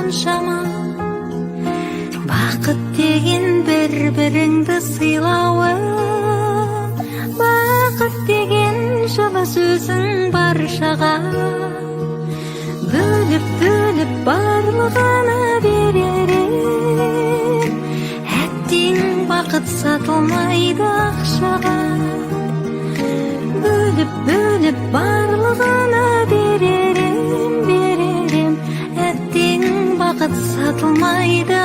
соншама. Бақыт деген бір біріңді сыйлауы, бақыт деген жылы сөзің баршаға. Бөліп бөліп барлығына берер ем, әттең, бақыт сатылмайды ақшаға. Бөліп бөліп барлығына берер ем, берер ем, әттең, бақыт сатылмайды.